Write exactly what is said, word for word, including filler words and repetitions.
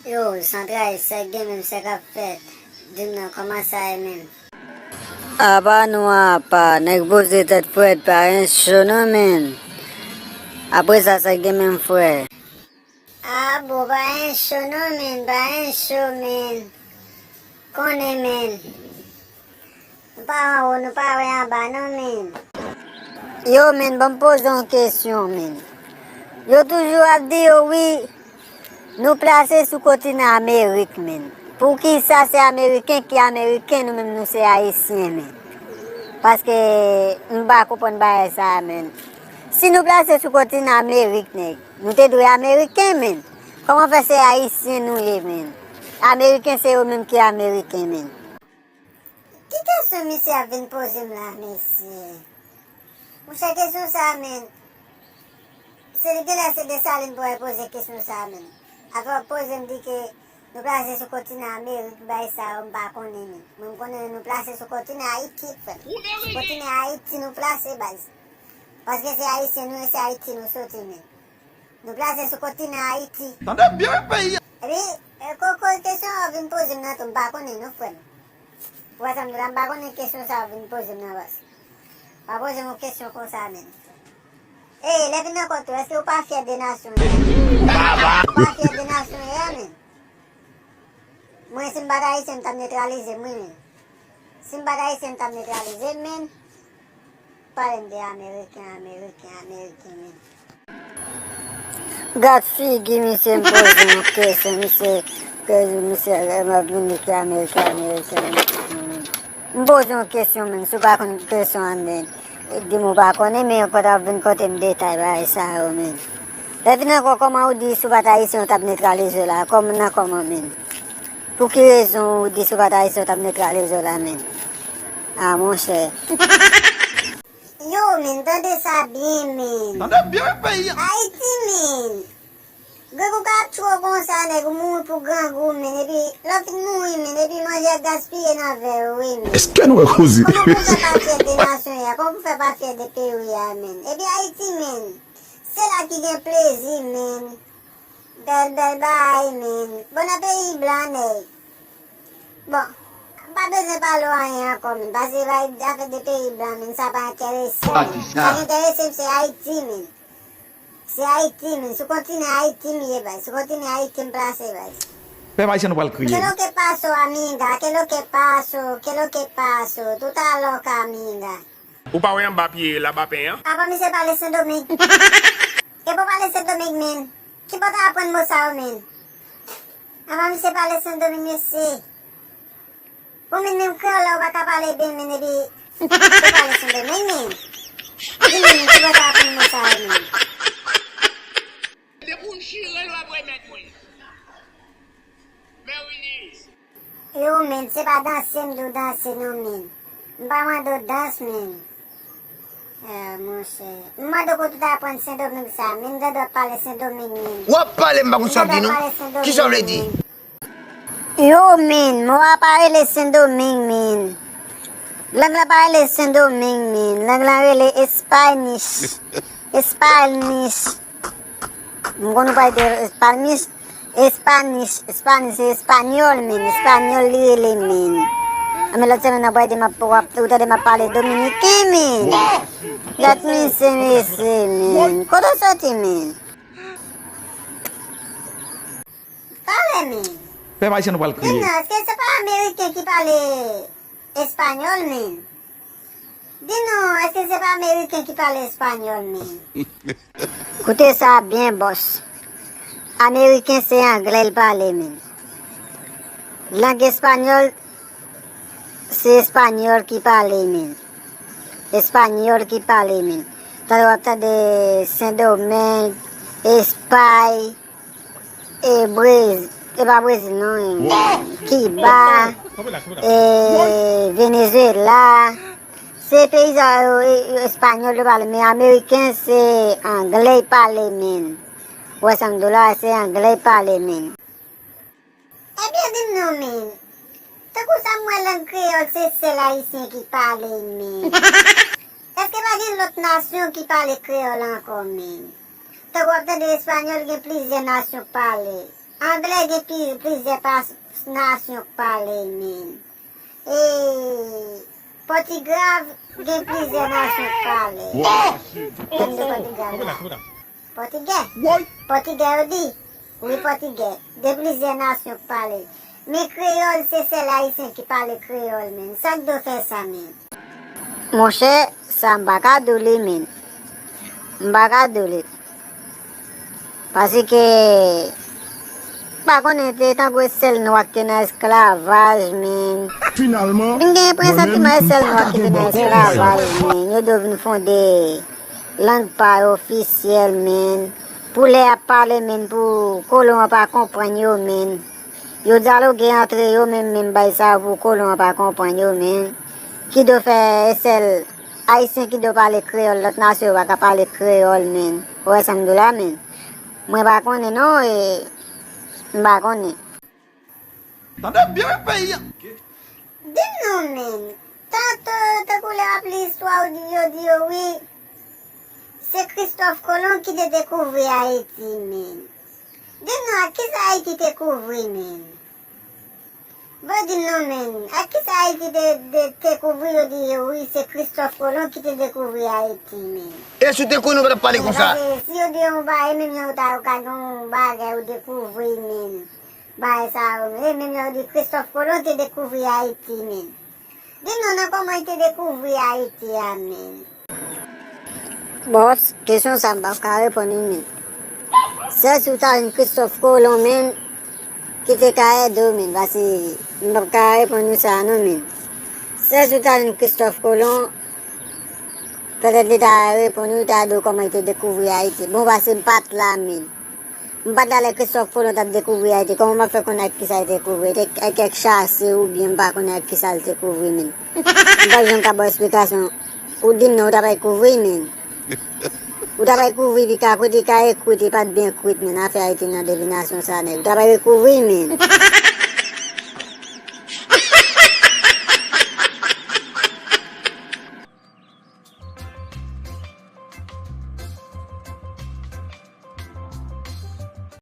Yo, Santray, sa k gen menm, sa k ap fèt? Di m non, kòman sa ye menm? Apa nou apa, nèg poze tèt frèt, pa gen cho non menm. Apre sa, sa k gen menm frè? A bon, pa gen cho non menm, pa gen cho menm. Konnen menm. Nou pa anwo, nou pa wè anba non menm. Yo menm, ban m poze yon kesyon menm. Yo toujou ap di yo wi, nou plase sou kontinan Amerik menm. Poukisa se Ameriken ki Ameriken, nou menm nou se Ayisyen menm? Paske m pa konprann bagay sa a menm. Si nou plase sou kontinan Amerik nèg, nou te dwe Ameriken menm. Kòman fè se Ayisyen nou ye menm? Ameriken se yo menm ki Ameriken menm. Ki kesyon misye ap vin poze m la, mesye? Monchè, kesyon sa a, menn, se li genlè se Desalin pou al poze kesyon sa a, menn. Apre w ap poze m di ke nou plase sou kontinan Amerik, bay sa yo, m pa konnen, menn. Mwen, m konnen nou plase sou kontinan Ayiti, frè m. Sou kontinan Ayiti nou plase, baz. Paske se Ayisyen nou ye, se Ayiti nou soti, menn. Nou plase sou kontinan Ayiti. Tande byen wi peyi a. Epi, e, ko, ko, kesyon w ap vin poze m nan tou, m pa konnen non, frè m. Ou wè sa m di w la, m pa konnen kesyon sa w ap vin poze m nan, baz. Pa poze m yon kesyon konsa, menn. E, lè vin nan kont ou, èske ou pa fyè de nasyon w ye? Ou pa fyè de nasyon w ye a, menn? Mwen, si m pa t ayisyen, m t ap netralize m, wi, menn. Si m pa t ayisyen, m t ap netralize m, menn. Pale m de Ameriken, Ameriken, Ameriken, menn. Gad figi misye, m poze yon kesyon, misye, ke misye, m ap vin di ke Ameriken, Ameriken, Ameriken, menn. M poze yon kesyon, menn, si w pa konn kesyon an, menn. Di m ou pa konnen, men yo pa t ap vin konte m detay bagay sa yo, menn. Lè vin ankò, kòman ou di si w pa t ayisyen, yo t ap netralize w la? Kòman, nan kòman, menn? Pou ki rezon ou di si w pa t ayisyen, yo t ap netralize w la, menn? A, monchè. Yo, menn, tande sa byen, menn. Tande byen, wi, peyi a. Ayiti, menn. Grangou ka ap tchwe w konsa, nèg, ou mouri pou grangou, menn, epi lè w fin mouri, menn, epi manje ap gaspiye nan vè yo, wi, menn. Èske nou wè koze? Kòman pou fè pa fyè de nasyon ya? Kòman pou fè pa fyè de peyi a, menn? Epi Ayiti, menn, se la ki gen plezi, menn. Bèl, bèl bagay, menn. Bon, nan peyi blan, nèg. Bon, m pa bezwen pale w anyen ankò, menn, paske bay afè de peyi blan, menn, sa pa enterese m. Sa ki enterese m, se Ayiti, menn. Se Ayiti, menn. Sou kontinan Ayiti m ye, baz. Sou kontinan Ayiti m plase, baz. Pèp ayisyen, nou pral kriye. Que lo que pasó, amiga? Que lo que pasó? Que lo que pasó? Tú estás loca, amiga. Ou pa wè anba pye labapen an? Apa misye pale Sendomeng? E pou pale Sendomeng, menn. Ki bò w ta aprann mo sa yo, menn? Apa misye pale Sendomeng, mesye? Ou menm, menm kreyòl la, ou pa ka pale byen, menn, epi ou pale Sendomeng, menn. Di m, menn, ki bò w ta aprann mo sa yo, menn? Depi w chire l, w ap remèt mwen. Men wi. Yo, menn, se pa danse m di w danse non, menn. M pa mande w dans, menn. Ah, monchè. M mande w kote w ta aprann Sendomeng sa, menn, m tande w ap pale Sendomeng, menn. W ap pale, m pa konn sa w ap di non. Ki sa w vle di? Yo, menn, mo a pa rele Sendomeng, menn. Lang la pa rele Sendomeng, menn. Lang la rele Espanish. Espanish. M konn ou pale de Espanish. Espanish, Espanish, se espanyòl, menn. Espanyòl li rele, menn. A, men lòt semèn nan, pral di m ap, w ap, ou tande m ap pale dominiken, menn. Gad misye, mesye, menn. Kote w soti, menn? Pale, menn. Pèp ayisyen, nou pral kriye. Di m non, èske se pa ameriken ki pale espanyòl, menn? Di nou, èske se pa ameriken ki pale espanyòl, menn? Koute sa byen, bòs. Ameriken se anglè l pale, menn. Lang espanyòl, se espanyòl ki pale, menn. Espanyòl ki pale, menn. Talè w ap tande Sendomeng, Espay, e Brez-, e pa Brezil non, e Kiba, e Venezuela. Se peyi sa yo, e, e espanyòl yo pale, men ameriken se anglè y pale, menn. Ou wè sa m di w la, se anglè y pale, menn. Ebyen, di m non, menn. Tankou sa m wè lang kreyòl se sèl ayisyen ki pale, menn. Èske pa gen lòt nasyon ki pale kreyòl ankò, menn? Tankou w ap tande espanyòl, gen plizyè nasyon k pale. Anglè gen pi- plizyè pas- nasyon k pale, men. E Pòtigrav gen plizyè nasyon k pale. Tann de Pòtigrav la. Pòtigè. Pòtigè yo di. Wi, pòtigè. De plizyè nasyon k pale. Men kreyòl, se sèl ayisyen ki pale kreyòl, men. Sa k do fè sa, men? Monchè, sa m pa ka di w li, men. M pa ka di w li. Paske, m pa konnen, te tankou e sèl nwa ki te nan esklavaj, men. Finalman, m gen enpresyon ki mwen e sèl nwa ki te nan esklavaj, men. Yo dwe vin fonde lang pa yo ofisyèl, men. Pou lè y ap pale, men, pou kolon an pa konprann yo, men. Yo dyaloge antre yo, men, menm bay sa yo pou kolon an pa konprann yo, men. Ki dwe fè e sèl Ayisyen ki dwe pale kreyòl, lòt nasyon yo pa ka pale kreyòl, men. Ou wè sa m di w la, men. Mwen pa konnen non, e, m pa konnen. Tande byen wi peyi a. Di m non, men. Tanto, tankou lè w ap li istwa, ou di, yo di yo, wi. Se Kristòf Kolon ki te dekouvri Ayiti, men. Di m non, ak kisa Ayiti te kouvri, men? Bon, di m non, men. Ak kisa Ayiti te, te, te kouvri, yo di yo, wi, se Kristòf Kolon ki te dekouvri Ayiti, men. E si w te konnen, ou pa t ap pale konsa. Paske si yo di yon bagay, menm jan ou ta, ou ka gen yon bagay ou dekouvri, men. Bagay sa yo, men. E menm jan ou di Kristòf Kolon te dekouvri Ayiti, men. Di nou non kòman li te dekouvri Ayiti a, men. Bòs, kesyon sa m p ap ka reponn ou, men. Sèl si w ta jwenn Kristòf Kolon, men, ki te ka ede w, men, paske m p ap ka reponn ou sa non, men. Sèl si w ta jwenn Kristòf Kolon, petèt li ta reponn ou, li ta di w kòman li te dekouvri Ayiti. Bon, paske m pa t la, men. M pa t la lè Kristòf Kolon t ap dekouvri Ayiti. Kòman m ap fè konnen ak kisa li te kouvri? Te ak kèk chase oubyen m pa konnen ak kisa li te kouvri, men. M p ap janm ka ba w esplikasyon. Ou di m non, ou ta pral kouvri, men. Ou ta pral kouvri, pi ka kwit, li ka kwit, li pa t byen kwit, men. Afè Ayiti nan devinasyon sa, nèg. Ou ta pral kouvri, men.